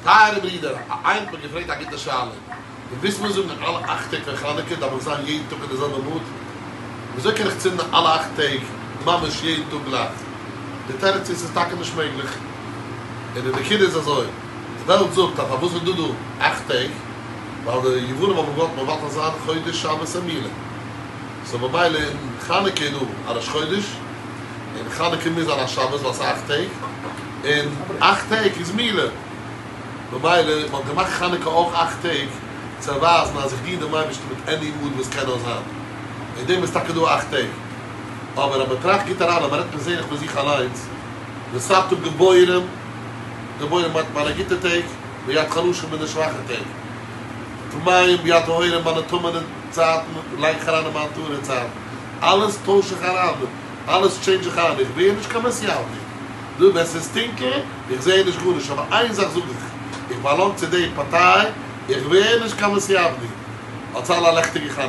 טייערע ברידער, איינער האט מיר געפרעגט א גוטע שאלה. דו ווילסט מיר זאגן אלע אכט טעג פון חנוכה דארף איך זיין יעדן טאג אין די זעלבע מוד? וויאזוי קען איך צינדן אלע אכט טעג ממש יעדן טאג גלייך? די תירוץ איז ס'איז טאקע נישט מעגליך. און די נקודה איז אזוי, די וועלט זאגט אז פארוואס איז דא דא אכט טעג? ווייל די יוונים האבן געוואלט מבטל זיין חודש שבת און מילה. סאו ממילא אין חנוכה איז דא א ראש חודש, און חנוכה מוז זיין א שבת ווייל ס'איז אכט טעג, און אכט טעג איז מילה. ממילא מען האט געמאכט חנוכה אויך אכט טעג צו ווייזן אז איך דין דעם אייבערשטן מיט עני מוד וואס קען נאר זיין, וועגן דעם איז טאקע דא אכט טעג. אבער אז מען טראכט גוט אריין אז מען רעדט פערזענליך פון זיך אליינס, ושמת גבורים, גבורים מיינט מיינע גוטע טעג, ביד חלשים מיינע שוואכע טעג, טמאים ביד טהורים מיינע טמא'נע צייטן לייג איך אריין אין מיין טהור'ע צייטן, אלעס טויש איך אריין, אלעס טשעינדזש איך איין, איך ווער נישט קיין מתיווני. דא ווען ס'איז טונקל, איך זעה נישט גארנישט, אבער איין זאך זאג איך, איך באלאנג צו די פארטיי, איך ווער נישט קיין מתיווני. האטס אלע א לעכטיגע חנוכה.